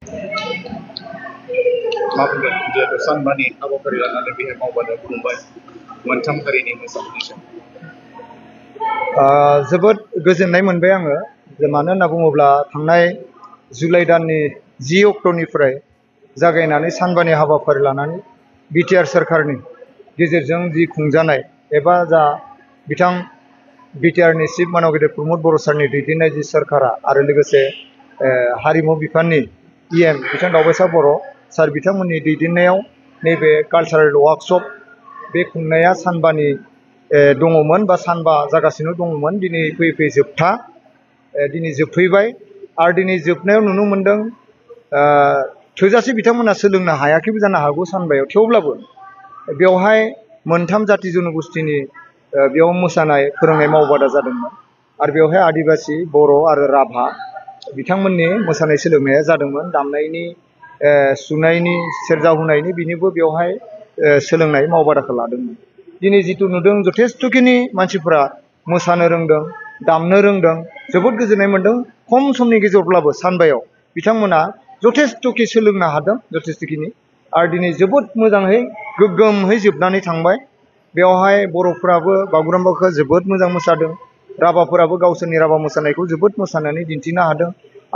मा बुंगोन जिहेतु सानबानि हाबाफारि लानानै बेहाय मावबादा खुंबाय मोनथाम हारिनि मोसानायनि सायाव जोबोद गोजोननाय मोनबाय आङो मानो होनना बुङोब्ला थांनाय जुलाइ दाननि 10 अक्ट'निफ्राय जागायनानै सानबानि हाबाफारि लानानै बिटिआर सोरखारनि गेजेरजों जि खुंजानाय एबा जा बिथां बिटिआरनि चिफ मानगेदेर प्रमद बर' सारनि दैदेननाय जि सोरखारा आरो लोगोसे हारिमु बिफाननि इएम बिथां दावबायसा बर' सार बिथांमोननि दैदेननायाव नैबे कालचारेल वार्कशप बे खुंनाया सानबानि दङमोन बा सानबा जागासिनो दङमोन दिनै फैयै फैयै जोबथा दिनै जोबफैबाय आरो दिनै जोबनायाव नुनो मोनदों थोजासे बिथांमोना सोलोंनो हायाखैबो जानो हागौ सानबायाव थेवब्लाबो बेवहाय मोनथाम जाति जनगोष्ठीनि बेयाव मोसानाय फोरोंनाय मावबादा जादोंमोन आरो बेवहाय आदिबासि बर' आरो राभा बिथांमोननि मोसानाय सोलोंनाया जादोंमोन दामनायनि सुनायनि सेरजा हुनायनि बिनिबो बेवहाय सोलोंनाय मावबादाखौ लादोंमोन दिनै जितु नुदों जथेस्थखिनि मानसिफोरा मोसानो रोंदों दामनो रोंदों जोबोद गोजोननाय मोनदों खम समनि गेजेरावब्लाबो सानबायाव बिथांमोना जथेस्थखि सोलोंनो हादों जथेस्थखिनि आरो दिनै जोबोद मोजाङै गोग्गोमहै जोबनानै थांबाय बेवहाय बर'फोराबो बागुरुम्बाखौ जोबोद मोजां मोसादों राभाफोराबो गावसोरनि राभा मोसानायखौ जोबोद मोसानानै दिन्थिनो हादों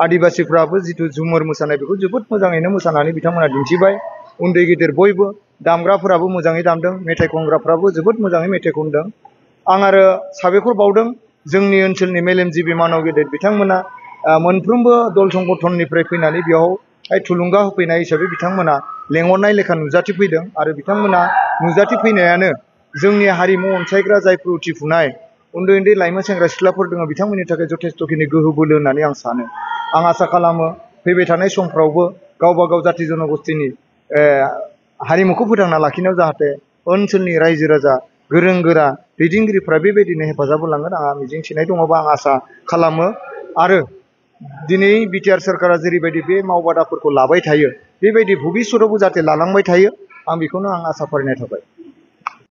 आदिबासिफ्राबो जितु झुमुर मोसानाय बेखौ जोबोद मोजाङैनो मोसानानै बिथांमोना दिन्थिबाय उन्दै गिदिर बयबो दामग्राफोराबो मोजाङै दामदों मेथाइ खनग्राफ्राबो जोबोद मोजाङै मेथाइ खनदों आं आरो साबायखर बावदों जोंनि ओनसोलनि मेलेमजिबि मानव गेदेर बिथांमोना मोनफ्रोमबो दल संगठननिफ्राय फैनानै बेयावहाय थुलुंगा होफैनाय हिसाबै बिथांमोना लेंहरनाय लेखा नुजाथिफैदों आरो बिथांमोना नुजाथिफैनायानो जोंनि हारिमु अनसायग्रा जायफोर उथिफुनाय उन्दै उन्दै लाइमोन सेंग्रा सिख्लाफोर दङ बिथांमोननि थाखाय जथेस्थखिनि गोहो बोलो होननानै आं सानो आं आसा खालामो फैबाय थानाय समफ्रावबो गावबा गाव जाति जनगोष्ठीनि हारिमुखौ फोथांना लाखिनायाव जाहाथे ओनसोलनि रायजो राजा गोरों गोरा दैदेनगिरिफ्रा बेबायदिनो हेफाजाब होलांगोन आंहा मिजिंथिनाय दङबा आं आसा खालामो आरो दिनै बिटिआर सोरखारा जेरैबायदि बे मावबादाफोरखौ लाबाय थायो बेबायदि भबिष्यतआवबो जाहाथे लालांबाय थायो आं बेखौनो आं आसा फारिनाय थाबाय।